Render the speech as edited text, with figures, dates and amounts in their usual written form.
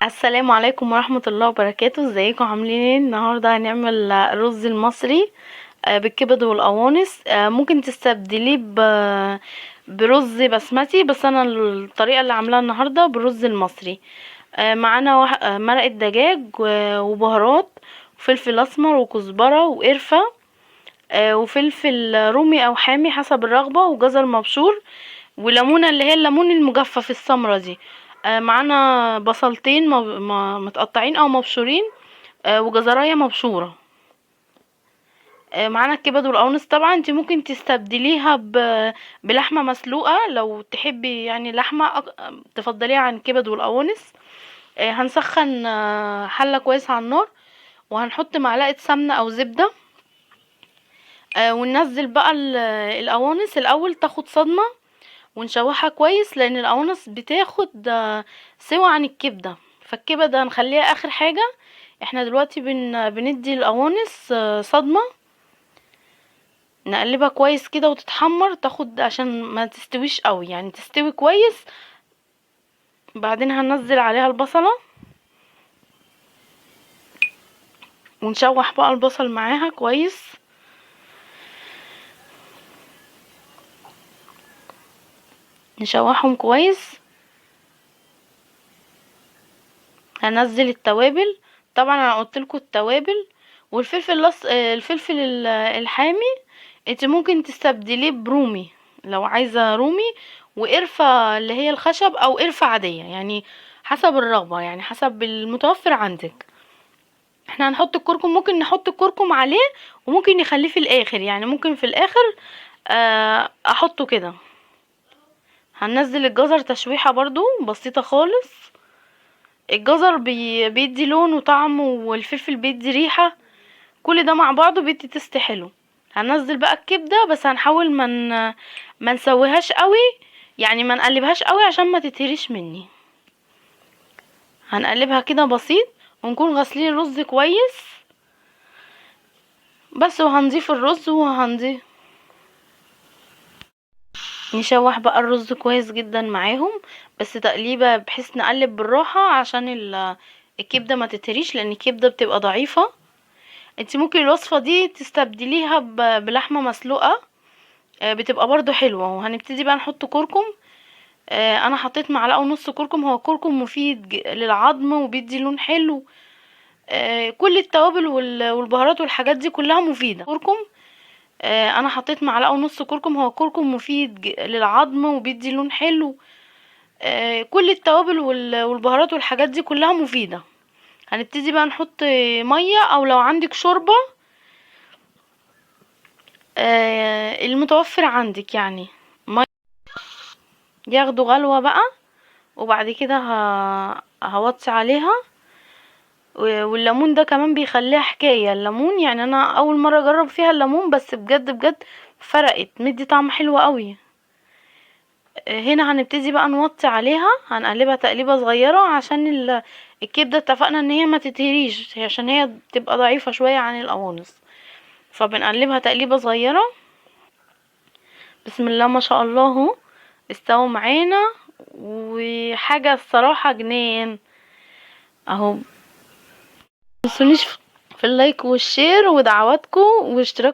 السلام عليكم ورحمة الله وبركاته. ازيكم عاملين ايه؟ النهاردة هنعمل الرز المصري بالكبد والقوانص. ممكن تستبدليه برز بسمتي، بس انا الطريقة اللي عاملاها النهاردة بالرز المصري. معانا مرقة دجاج وبهارات وفلفل اسمر وكزبرة وقرفة، وفلفل رومي او حامي حسب الرغبة، وجزر مبشور، وليمونة اللي هي الليمون المجفف السمرة دي. معانا بصلتين متقطعين او مبشورين، وجزرايه مبشوره. معانا الكبد والقوانص. طبعا انت ممكن تستبدليها بلحمه مسلوقة لو تحبي، يعني لحمه تفضليها عن الكبد والقوانص. هنسخن حله كويس على النار، وهنحط معلقه سمنه او زبدة، وننزل بقى القوانص. الاول تاخد صدمة ونشوحها كويس، لان القوانص بتاخد سوى عن الكبده، فالكبده هنخليها اخر حاجة. احنا دلوقتي بندي القوانص صدمة، نقلبها كويس كده وتتحمر، تاخد عشان ما تستويش قوي، يعني تستوي كويس. بعدين هننزل عليها البصله ونشوح بقى البصل معاها كويس. نشوحهم كويس. هنزل التوابل، طبعا انا قلت لكم التوابل والفلفل الفلفل الحامي انت ممكن تستبدليه برومي لو عايزه رومي، وقرفه اللي هي الخشب او قرفه عادية، يعني حسب الرغبة، يعني حسب المتوفر عندك. احنا هنحط الكركم، ممكن نحط الكركم عليه وممكن نخليه في الاخر، يعني ممكن في الاخر احطه كده. هننزل الجزر تشويحه برضو بسيطة خالص. الجزر بيدي لون وطعم، والفلفل بيدي ريحه، كل ده مع بعضه بيدي taste حلو. هننزل بقى الكبده، بس هنحاول ما نسويهاش قوي، يعني ما نقلبهاش قوي عشان ما تتهريش مني. هنقلبها كده بسيط، ونكون غاسلين الرز كويس بس، وهنضيف الرز وهنضيف نشوح بقى الرز كويس جدا معاهم، بس تقليبه بحيث نقلب بالراحة عشان الكبده ما تتهريش، لان الكبده بتبقى ضعيفة. انت ممكن الوصفة دي تستبدليها بلحمه مسلوقة، بتبقى برضو حلوة. وهنبتدي بقى نحط كركم. انا حطيت معلقه ونص كركم. هو كركم مفيد للعظم وبيدي لون حلو. كل التوابل والبهارات والحاجات دي كلها مفيدة. كركم، انا حطيت معلقه ونص كركم. هو كركم مفيد للعظم وبيدي لون حلو. كل التوابل والبهارات والحاجات دي كلها مفيدة. هنبتدي بقى نحط مية، او لو عندك شوربة، المتوفر عندك، يعني مية. ياخدوا غلوه بقى، وبعد كده هوطي عليها. والليمون ده كمان بيخليها حكاية. الليمون يعني انا اول مرة اجرب فيها الليمون، بس بجد بجد فرقت، مدي طعم حلو قوي. هنا هنبتدي بقى نوطي عليها، هنقلبها تقليبه صغيرة عشان الكبده اتفقنا ان هي ما تتهريش، عشان هي بتبقى ضعيفة شوية عن القوانص، فبنقلبها تقليبه صغيرة. بسم الله ما شاء الله اهو استوى معانا، وحاجه الصراحة جنان اهو. متنسونيش في ال like وال share ودعواتكم واشتراك.